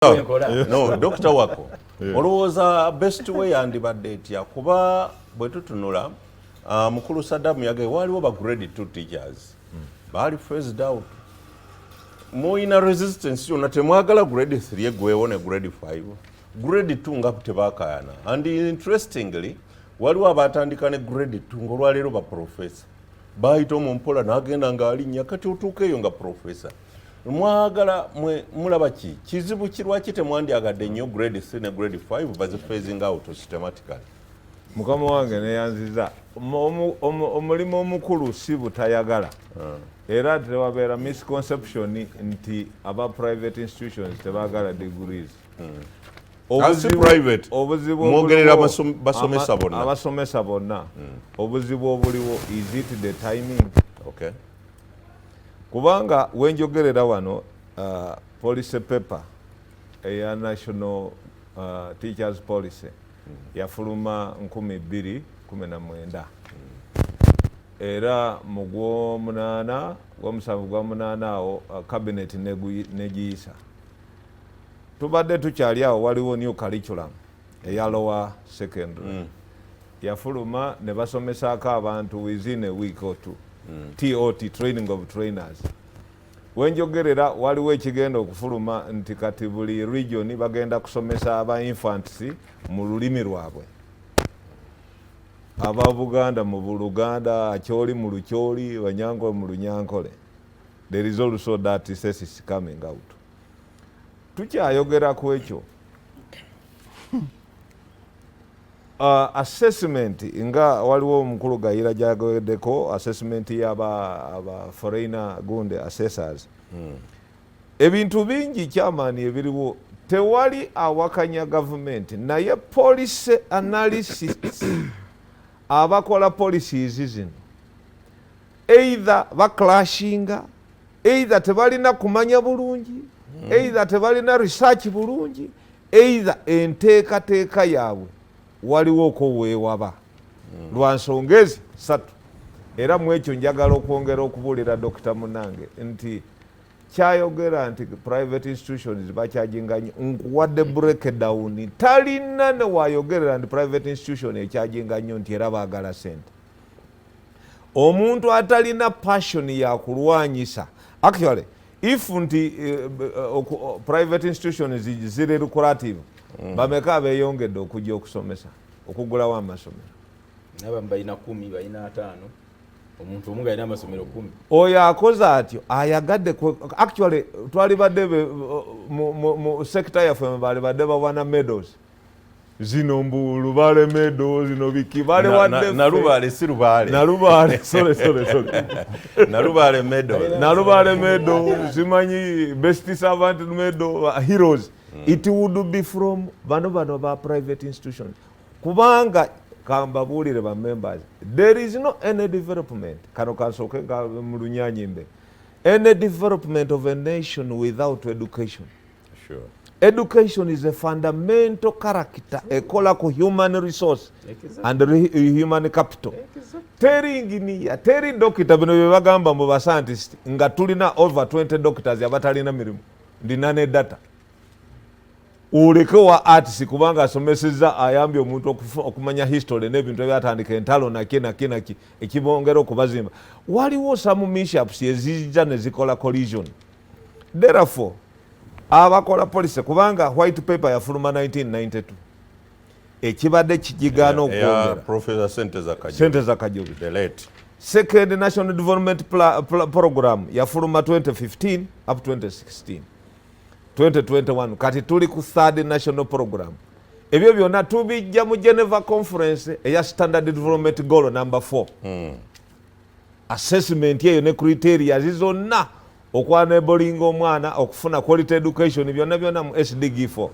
No, Dr. Wako, olowooza best way yandibadde etya? Kuba bwe tutunula, mukulu Sadamu yagaye waliwo ba grade 2 teachers baali phased out. Muyina resistance yonna, temwagala grade 3 egwewo ne grade 5, grade 2 nga tebakayana. And interestingly, waliwo abatandika ne grade 2 ngaolwaleero ba professor, bayita omumpola n'agenda ng'alinnya, kati otuuka eyo nga professor. Mwagala mwe mulaba ki kizibu ki? Lwaki temwandyagadde nnyo grade 3 ne grade 5 baziphasing out systematically? Mukama wange, neyanziza. Omulimu omukulu si butayagala, era tewabeera misconception nti aba private institutions tebagala degrees. Ah, si private. Obuzibu Mwogerera obuliwo- basomesa bonna. Abasomesa bonna. Obuzibu obuliwo, is it the timing? Kubanga wenjogerera wano, policy paper eya national teachers policy yafuluma 2019, era mu gwomunaana, gwomusanvu, gwa munaana awo, cabinet negiyisa. Tubadde tukyali awo, waliwo new curriculum eya lower secondary yafuluma ne basomesaako abantu within a week or two, TOT, training of trainers. Wenjogerera waliwo ekigenda okufuluma nti kati buli region bagenda kusomesa aba infants mu lulimi lwabwe, aba Buganda mu Luganda, Acholi mu Lucholi, Banyankole mu Lunyankole. There is also that thesis coming out. Tukyayogera ku ekyo, assessment, nga waliwo omukulu Gayira gyagogeddeko, assessment y'aba aba foreigner gunde assessors. Ebintu bingi kyamaani ebiriwo, tewali awakanya gavumenti, naye policy analysis, abakola policies zino either baclashinga, either tebalina kumanya bulungi, either tebalina research bulungi, either enteekateeka yaabwe waliwo okwoweewaba lwa nsonga ezi satu. Era mu ekyo njagala okwongera okubuulira Dokita munange nti kyayogera nti private institutions bacharginga nnyo, nkuwadde breakdown. Talina ne wayogerera nti private institution echarginga nnyo nti era baagala sente. Omuntu atalina passion yakulwanyisa, actually if nti private institutions ziri lucrative, bameka abeeyongedde okujja okusomesa, okugulawo amasomero? Nabamu balina 10, balina 50, omuntu omu galina amasomero 10. Oyo akoze atyo ayagadde actually twalibadde mu sector yaffe balibadde bawana medals zino, mbu Lubaale medal zino, biki baliwadde. Nalubaale, si Lubaale. Nalubaale, sorry, sorry, sorry. Nalubaale medal. Nalubaale medal, simanyi best servant medal, heroes. It would be from bano ba private institutions, kubanga kambabuulire ba members, there is no any development, kano kansooke nga mu lunyanyimbe, any development of a nation without education. Education is a fundamental character ekola ku human resource and human capital. Teri engineer, teri dokita, bino bye bagamba mu bascientist, nga tulina over 20 doctors abatalina mirimu. Ndina ne data. Oleke wa arts, kubanga asomeseza, ayambye omuntu okumanya history n'ebintu ebyatandika entalo naki naki naki, ekibongera okubazimba. Waliwo some mishaps ezijja ne zikola collision. Therefore abakola policy, kubanga white paper yafuluma 1992, ekibadde kigigaana okwongera. Professor Senteza Kajobi. Senteza Kajobi. The late. Second national development program yafuluma 2015 up 2016, 2021, kati tuli ku third national program. Ebyo byonna tubijja mu Geneva Conference eya standard development goal number 4. Assessment eyo ne criteria zonna okwanebolinga omwana okufuna quality education, byonna byonna mu SDG 4.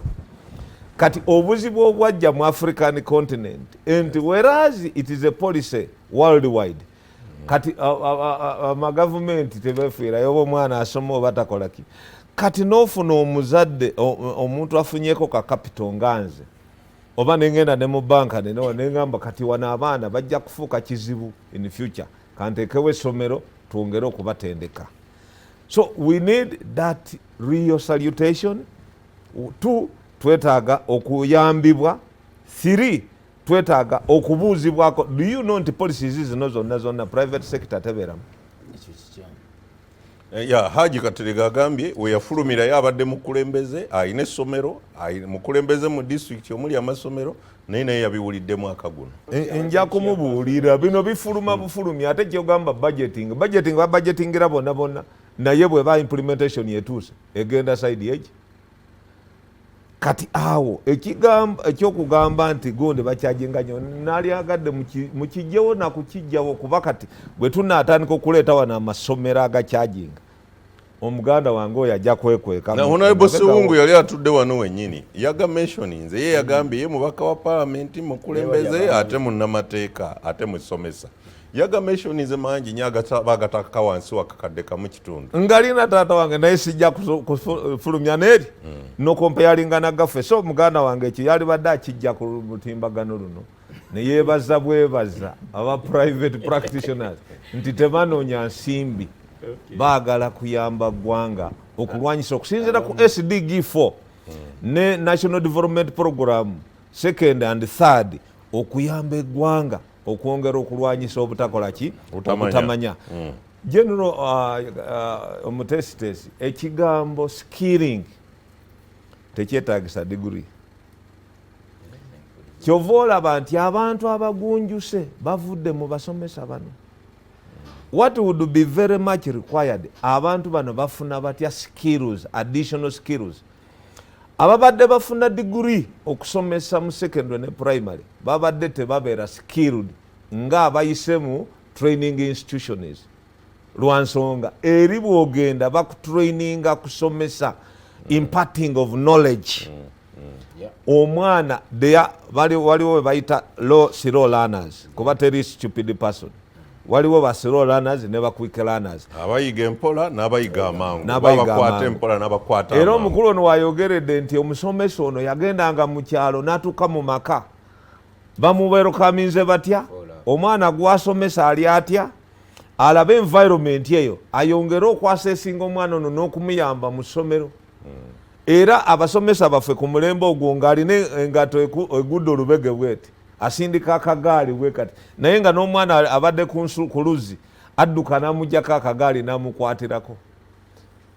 Kati obuzibu obwajja mu African continent nti whereas it is a policy worldwide, kati amagavumenti tebefiirayo oba omwana asoma oba takolaki. Kati n'ofuna omuzadde, omuntu afunyeko ka capital nga nze, oba nengenda ne mu banka neŋamba kati wano abaana bajja kufuuka kizibu in future, kanteekewo essomero twongere okubatendeka. So we need that real salutation. Two, twetaaga okuyambibwa. Three, twetaaga okubuuzibwako. Do you know nti policies zino zonna zonna private sector tebeeramu? Ekyo kikyamu. Ya Haji Katerega agambye we yafulumirayo abadde mukulembeze, alina essomero, mukulembeze mu disitulikiti omuli amasomero, naye yabiwulidde mwaka guno. Nja kumubuulira, bino bifuluma bufulumi. Ate kyogamba budgeting babudgetingira bonna bonna, naye bweba implementation yetuuse egenda side egi. Kati awo ekyokugamba nti gundi bakyajinga nnyo, nalyagadde mukijjewo nakukijjawo, kuba kati bwe tunaatandika okuleeta wano amasomero agakyajinga, omuganda wange oyo ajja kwekweka. Na Honorable Sewungu yali atudde wano wennyini, yaga mentioninze ye, yagambye ye mubaka wa paalamenti, mukulembeze, ate munnamateeka, ate musomesa. Yaga mentioninze mangi nnyo bagatakka wansi wakakadde kamu kitundu. Ngalina taata wange, naye sijja kufulumya neeri nokompeyalinga nagaffe. So muganda wange ekyo yalibadde akijja ku mutimbagano luno, neyeebaza bwebaza aba private practitioners nti tebanoonya nsimbi, baagala kuyamba ggwanga okulwanyisa okusinziira ku SDG 4 ne National Development Program second and third, okuyamba eggwanga okwongera okulwanyisa obutakola ki? Obutamanya. Obutamanya. General omutesitesi, ekigambo skilling tekyetagisa degree. Kyova olaba nti abantu abagunjuse bavudde mu basomesa bano. What would be very much required, abantu bano bafuna batya skills, additional skills? Ababadde bafuna degree okusomesa mu secondary ne primary babadde tebabeera skilled ng'abayise mu training institutions, lwansonga eri bwogenda bakutraininga kusomesa, imparting of knowledge. Omwana waliwo we bayita low slow learners, kuba teri stupid person. Waliwo ba slow learners ne ba quick learners. Abayiga empola n'abayiga amangu. N'abayiga babakwata amangu. Empola n'abakwata Era amangu. omukulu ono wayogeredde nti omusomesa ono yagendanga mu kyalo n'atuuka mu maka, bamuwerokaminze batya, omwana gwasomesa ali atya, alabe environment eyo, ayongere okwasesinga omwana ono n'okumuyamba mu ssomero. Era abasomesa baffe ku mulembe ogwo ng'alina engato egudde olubege bweti, asindika akagaali bwe kati, naye nga n'omwana abadde ku luzzi adduka n'amugjako akagaali n'amukwatirako.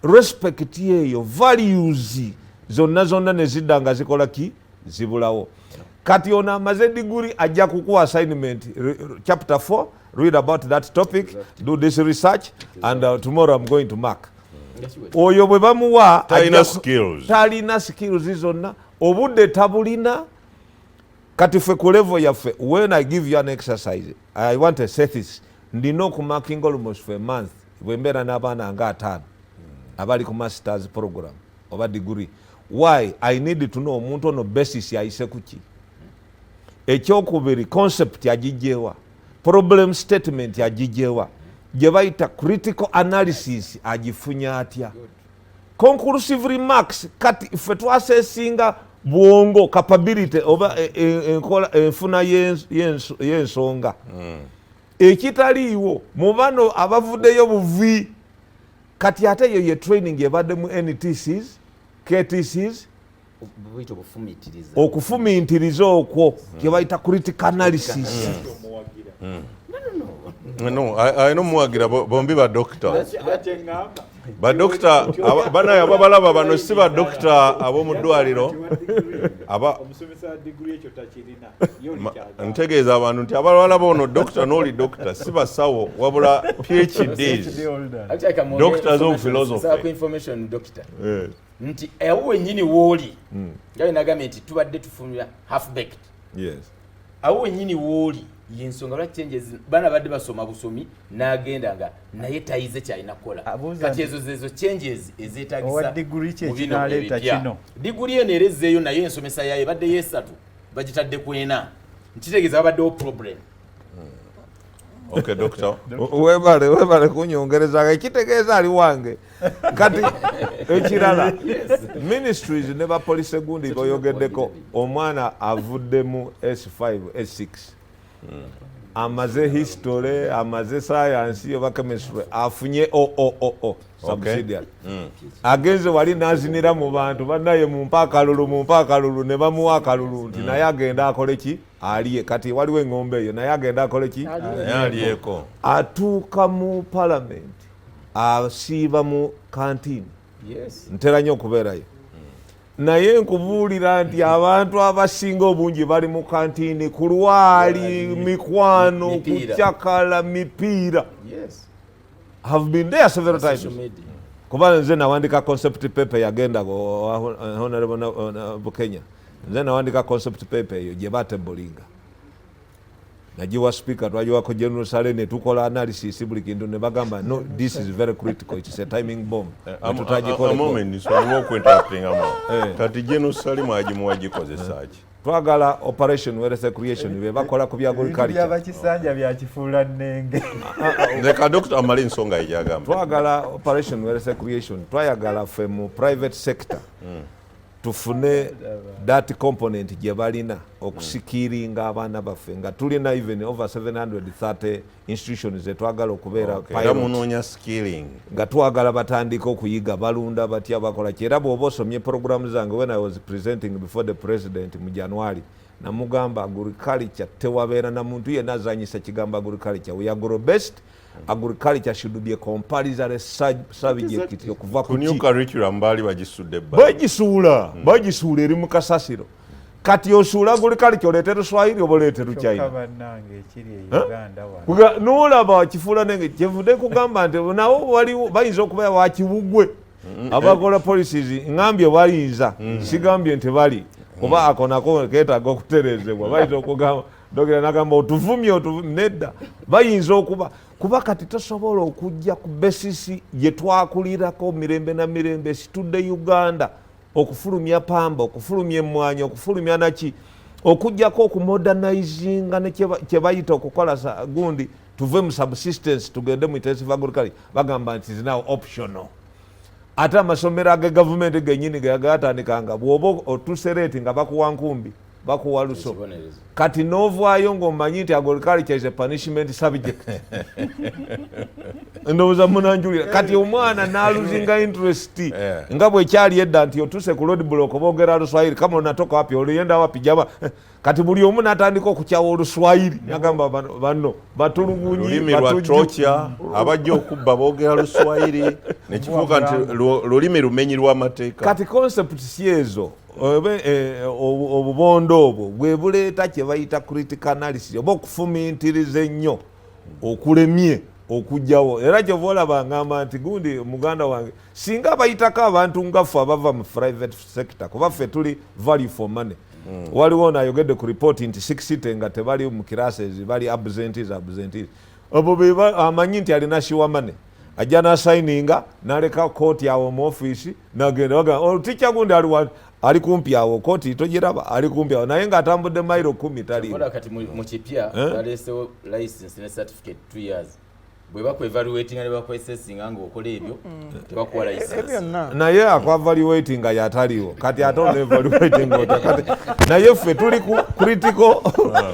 Respect eyo, values zonna zonna ne zidda nga zikola ki? Zibulawo. Kati ono amaze diguri ajja kukuwa assignment, chapter 4, read about that topic, do this research and tomorrow I'm going to mark. Oyo bwe bamuwa Talina skills. Talina skills zonna, obudde tabulina. Kati ffe ku level yaffe, when I give you an exercise, I want a thesis, ndina okumarking almost for a month bwe mbeera n'abaana nga 50 abali ku masters program oba degree. Why? I need to know omuntu ono basis ayise kuki, ekyokubiri concept agijjewa, problem statement agijjewa, gye bayita critical analysis agifunye atya, conclusive remarks. Kati ffe twasesinga bwongo, capability oba enkola enfuna y'ensonga ekitaliiwo mu bano abavuddeyo buvi. Kati ate eyo ye training ebadde mu NTCs, KTCs. Buyita obufumiitiriza. Okufumiitiriza okwo kye bayita critical analysis. No, alina omuwagira, bombi badokita. Ate ŋŋamba Badokita banaye ababalaba bano si badokita ab'omu ddwaliro. Omusomesa wa diguri ekyo takirina ye oli kyagamba. Ntegeeza abantu nti abalala ono dokita n'oli dokita si basawo wabula PhDs. Actually, kamwongere Doctors of information, philosophy. nsaba ku information, doctor, nti awo wennyini wooli nga bwe nagambye nti tubadde tufulumira half baked. Awo wennyini wooli yensonga lwaki changes baana badde basoma busomi n'agenda nga naye tayize kyalina kukola. Abuuza Kati nti, ezo zezo changes ezeetagisa owa degree ki mu bino ekinaleeta ebipya. kino? Diguli eno era ezzeeyo, naye ensomesa yayo ebadde yeesatu bagitadde ku ena, nkitegeeza babaddewo problem. Okay, doctor. Webale, webale kunyongereza, ekitegeeza ali wange. Kati ekirala, ministries ne bapolisi gundi boyogeddeko, omwana avudde mu S5 S6. Amaze history, amaze science oba chemistry, afunye ooo subsidiary. Agenze wali nazinira mu bantu bannaye, "Mumpa akalulu, mumpa akalulu," ne bamuwa akalulu nti naye agenda akole ki? Alye. Kati waliwo eŋŋombe eyo, naye agenda akole ki? Naye alyeko. Atuuka mu parliament, asiiba mu kantini. Ntera nnyo okubeerayo, naye nkubuulira nti abantu abasinga obungi bali mu kantini ku lwali mikwano, Mipiira. kucakala mipiira. Have been there several times. Social media. Kuba nze nawandika concept paper yagenda Honorable Bukenya. Nze nawandika concept paper eyo gye batebolinga, nagiwa Speaker, twagiwako General Saleh, ne tukola analysis buli kintu, ne bagamba, "No, this is very critical, it's a timing bomb." Netutagikoleko. Moment, nsonyiwa okuinterruptingamu. Eh. Kati General Salim agimuwa gikozesa ki? Twagala Operation Wealth Creation be bakola ku bya Ebintu agriculture. Byabakisanja byakifuula nnenge. Leka dokita amale ensonga ye gyagamba. Twagala Operation Wealth Creation. Twayagala ffe mu private sector tufune that component gye balina okusikiringa abaana baffe, nga tulina even over 730 institutions zetwagala okubeera Okay, era pilot. munoonya skilling. Nga twagala batandike okuyiga balunda batya, bakola ki. Era bw'oba osomye programu zange, when I was presenting before the President mu January, namugamba agriculture tewabeera na muntu yenna azanyisa kigambo agriculture. We agro based agriculture should be a compulsory subject okuva ku ku new ki? Curriculum baali bagisudde ebbali. Bagisuula, bagisuula, eri mu kasasiro. Kati osuula agriculture oleete Luswahili oba oleete Kyokka Luchina? Bannange, ekiri e Uganda wano. N'olaba kifuula nenge kyenvudde kugamba nti nawo waliwo bayinza okuba wakiwugwe abakola policies. Ŋambye bayinza, sigambye nti bali, kuba ako nako keetaaga okutereezebwa. Bayinza okugamba dogera nagamba otuvumye, otuvumye. Nedda, bayinza okuba, kuba kati tosobola okujja ku basis gye twakulirako mirembe na mirembe situdde Uganda okufulumya pamba, okufulumya emmwanyi, okufulumya naki, okugjako okumodernizinga ne kye bayita okukola gundi, tuve mu subsistence tugende mu intensive agriculture. Bagamba nti is now optional. Ate amasomero age gavumenti genyini gatandikanga bw'oba otuse late nga bakuwa nkumbi, bakuwa luso. Ekibonerezo. Kati novaayo ng'omanyi nti agriculture is a punishment subject. Ndowooza munanjulira. Kati omwana n'alosinga interest, nga bwekyali edda nti otuse ku road block, boogera Luswahili, "Kama unatoka wapi? Olienda wapi jama?" Kati buli omu n'atandika okukyawa Oluswahili, nagamba bano batulugunyi. Lulimi lwa torture. Abajja okubba boogera Luswahili, nekifuuka nti lulimi lumenyi lw'amateeka. Kati concept si ezo oba obubondo obwo bwe buleeta kye bayita critical analysis oba okufumintiriza ennyo okulemye okugjawo. Era kyova olaba ngamba nti gundi muganda wange, singa bayitako abantu nga ffe abava mu private sector, kuba ffe tuli value for money. Waliwo ono ayogedde ku report nti 60 nga tebali mu classes, bali absentees. Absentees abo be amanyi nti alina sure money, ajja nasayininga naleka kooti awo mu ofiisi nagenda. Bagamba, "Oh, teacher gundi ali ali kumpi awo, kooti togiraba, ali kumpi awo," naye ng'atambudde mayiro 10 taliiwo. Kola kati mu kipya Eh? baleesewo license ne certificate 2 years. Bwe bakwevaluatinga ne bakwesesinga ng'okola ebyo, tebakuwa license. Byonna. Naye akwevaluating nga yataliwo. Kati ate onevaluating otya kati? Naye ffe tuli ku critical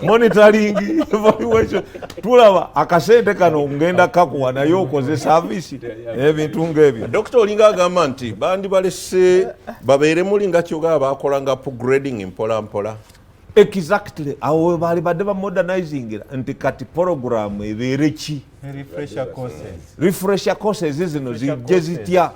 monitoring evaluation, tulaba akasente kano ngenda kakuwa naye okoze service ebintu ng'ebyo. Dokita, olinga agamba nti bandi balese babeere muli nga kyogaba bakola nga upgrading mpola mpola. Exactly, awo we baali badde bamodernizingira nti kati program ebeere ki? Refresher courses. Refresher courses zino Refresher zijje courses. zitya?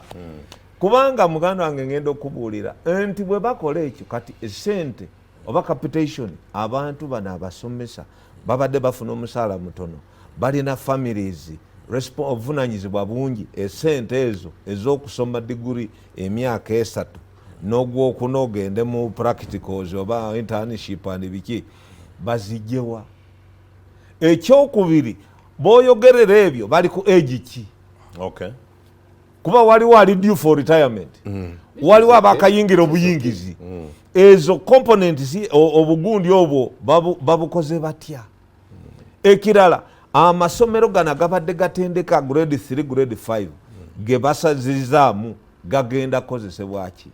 Kubanga muganda wange, ngenda okubuulira nti bwe bakola ekyo, kati esente oba capitation, abantu bano abasomesa babadde bafuna omusaala mutono, balina families, obuvunanyizibwa bungi. Esente ezo ez'okusoma diguri emyaka 3 n'ogwokuna ogende mu practicals oba internship and biki, bazijjewa? Ekyokubiri, b'oyogerera ebyo bali ku age ki? Kuba waliwo ali due for retirement, waliwo abakayingira obuyingizi. Ezo components, obugundi obwo babukoze batya? Ekirala, amasomero gano agabadde gatendeka grade 3, grade 5 ge basazizaamu gagenda kukozesebwaki?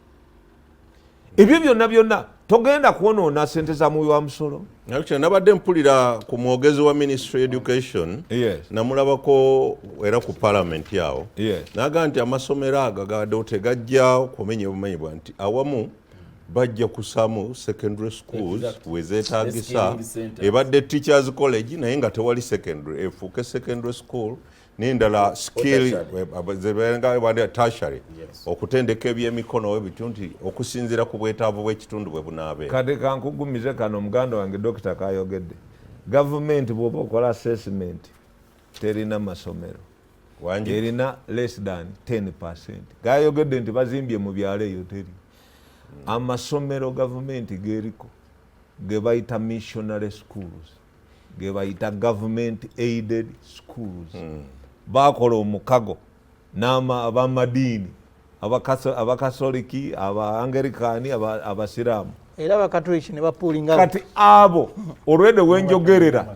Ebyo byonna byonna. Togenda kwonoona sente za muwi wa musolo. Actually, nabadde mpulira ku mwogezi wa Ministry Education. Namulabako era ku parliament yawo. Naga nti amasomero ago gabaddewo tegajja kumenya obumenyi bwa nti awamu bajja kusamu secondary schools wezeetagisa. Ebadde teachers college naye nga tewali secondary, efuuke secondary school, n'endala skill zebenga tertiary, okutendeka ebyemikono ebityo, nti okusinziira ku bwetaavu bw'ekitundu bwe bunaabeera. Kati kankugumize kano, muganda wange Dokita kayogedde. Gavumenti bw'oba okola assessment terina masomero, erina less than 10%. Gayogedde nti bazimbye mu byalo, eyo teri. Amasomero gavumenti geriko ge bayita missionary schools, ge bayita government aided schools. Bakola omukago abamadiini, Abakasoliki, Abaangerikaani, Abasiraamu. Era Abakatoliki ne bapuulinga. Kati abo already wenjogerera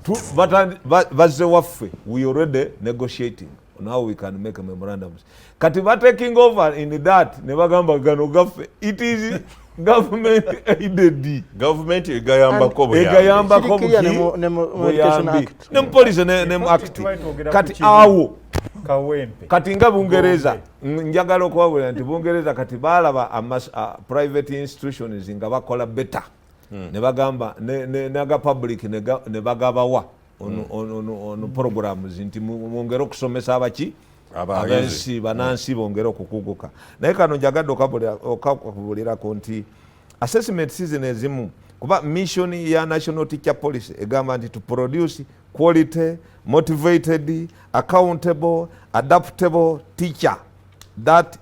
bazze waffe. We already negotiating on how we can make memorandums. Kati bataking over in that ne bagamba gano gaffe. It is government aided. Government egayambako buyambi. Egayambako buyambi ne police ne mu act. Kati awo kati nga Bungereza, njagala okubabulira nti Bungereza kati balaba private institutions nga bakola better, ne bagamba naga public ne bagabawa ono programs nti mwongere okusomesa abaki abensi banansi bongere okukuguka. Naye kano njagadde okabulirako nti assessment season ezimu, kuba mission ya National Teacher Policy egamba nti to produce quality, motivated, accountable, adaptable teacher that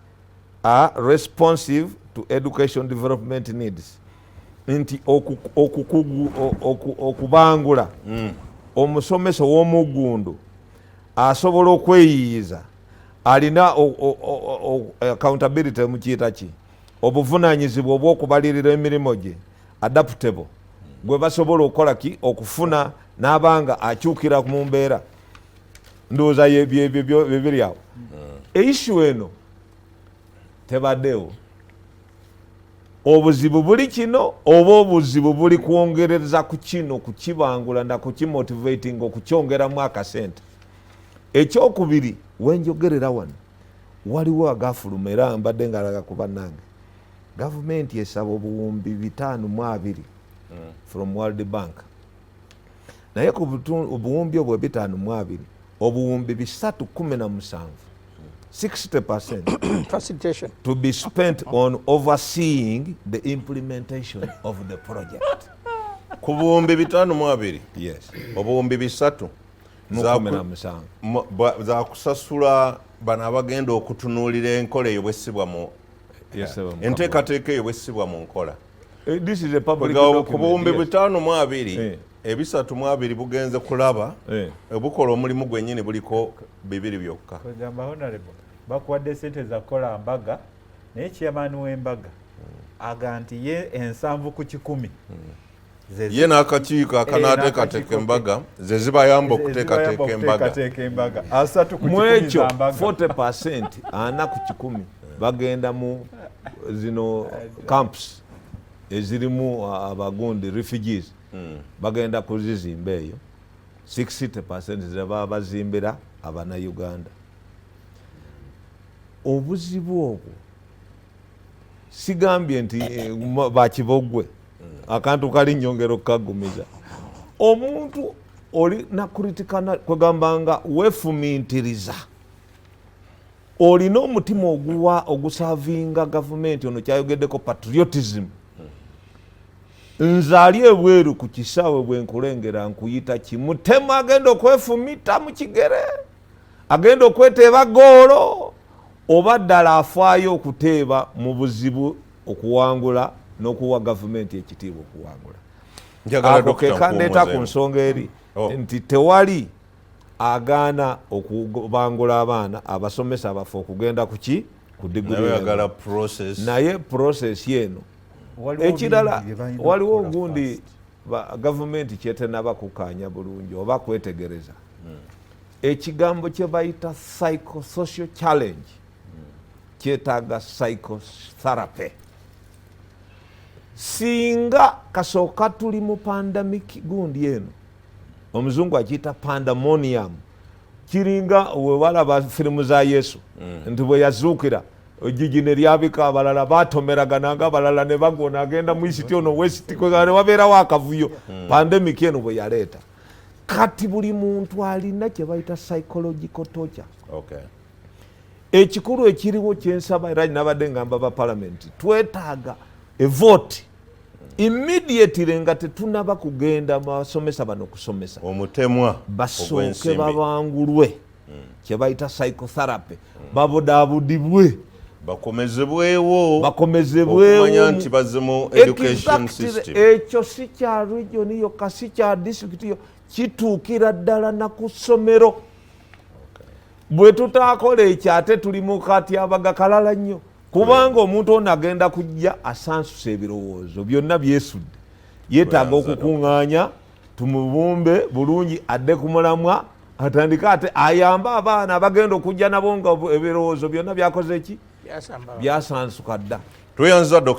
are responsive to education development needs, nti okubangula omusomesa ow'omuggundu asobola okweyiyiza, alina accountability, mukiyita ki, obuvunanyizibwa obw'okubalirira emirimu gye, adaptable, gwe basobola okukola ki, okufuna n'abanga akyukira mu mbeera. Ndowooza bibiri awo. Issue eno tebaddewo. Obuzibu buli kino oba obuzibu buli kwongereza ku kino, kukibangula na kukimotivating, okukyongeramu akasente. Ekyokubiri, wenjogerera wano waliwo agafuluma, era mbadde ngalaga ku bannange. Gavumenti esaba obuwumbi 520 from World Bank, naye ku obuwumbi obwo 520, obuwumbi 317, 60% facilitation to be spent on overseeing the implementation of the project. Ku buwumbi 520? Yes. Obuwumbi 3 mu 17. Zakusasula bano abagenda okutunuulira enkola eyo bwessibwa mu Yes, enteekateeka eyo bwessibwa mu nkola. This is a public ku buwumbi 520, 320 bugenze kulaba obukola omulimu gwennyini, buliko bibiri byokka. Kwegamba honorable, bakuwadde sente za kukola mbaga, naye chairman w'embaga aga nti ye 70% ye n'akakiiko akanaateekateeka embaga ze zibayamba okuteekateeka embaga. Embaga 30% Mwekyo za mbaga. 40%, 40% bagenda mu zino camps ezirimu abagundi refugees, bagenda kuzizimba eyo. 60% zebaba bazimbira Abanauganda. Obuzibu obwo sigambye nti bakibogwe akantu kali nyongera okukagumiza omuntu oli nakuritikana, kwegamba nga weefumintiriza, olina omutima oguwa ogusavinga gavumenti. Ono kyayogeddeko patriotism. Nze ali ebweru ku kisaawe bwe nkulengera nkuyita kimutemu agenda okwefumita mu kigere, agenda okweteeba goolo, oba ddala afaayo okuteeba mu buzibu okuwangula n'okuwa gavumenti ekitiibwa okuwangula. Njagala Ako Dr. kekandeeta ku Nkuumuzeemu. nsonga eri nti tewali agaana okubangula abaana, abasomesa baffe okugenda kuki, ku degree Naye level. oyagala process. Naye process eno Waliwo ekirala bingi bye balina waliwo okukola ogundi fast. Gavumenti kyetenaba kukkaanya bulungi oba kwetegereza, ekigambo kye bayita psychosocial challenge kyetaaga psychotherapy. Singa kasooka tuli mu pandemic gundi eno, omuzungu akiyita pandemonium, kiringa wewalaba firimu za Yesu nti bwe yazuukira ejjiji ne lyabika, abalala batomeragana, nga abalala ne bagona, agenda mu east, ono west, ne wabeerawo akavuyo. Pandemic eno bwe yaleeta, kati buli muntu alina kye bayita psychological torture. Ekikulu ekiriwo kyensaba, era nabadde ngamba ba palamenti, twetaaga evote immediately nga tetunaba kugenda basomesa bano kusomesa. Omutemwa basooke ogw'ensimbi. Babangulwe kye bayita psychotherapy, babudaabudibwe. Bakomezebwewo. Bakomezebwewo. Okumanya nti bazze mu education system. Ekyo si kya region yokka, si kya district yo, kituukira ddala na ku ssomero. Bwe tutaakola ekyo, ate tuli mu katyabaga kalala nnyo, kubanga omuntu ono agenda kujja asansusa ebirowoozo byonna byesudde, yeetaaga Tweyanza. okukuŋŋaanya tumubumbe bulungi, adde ku mulamwa, atandike ate ayambe abaana abagenda okujja nabo nga ebirowoozo byonna byakoze ki? Byasamba. Byasansuka dda. Tweyanza, Dr.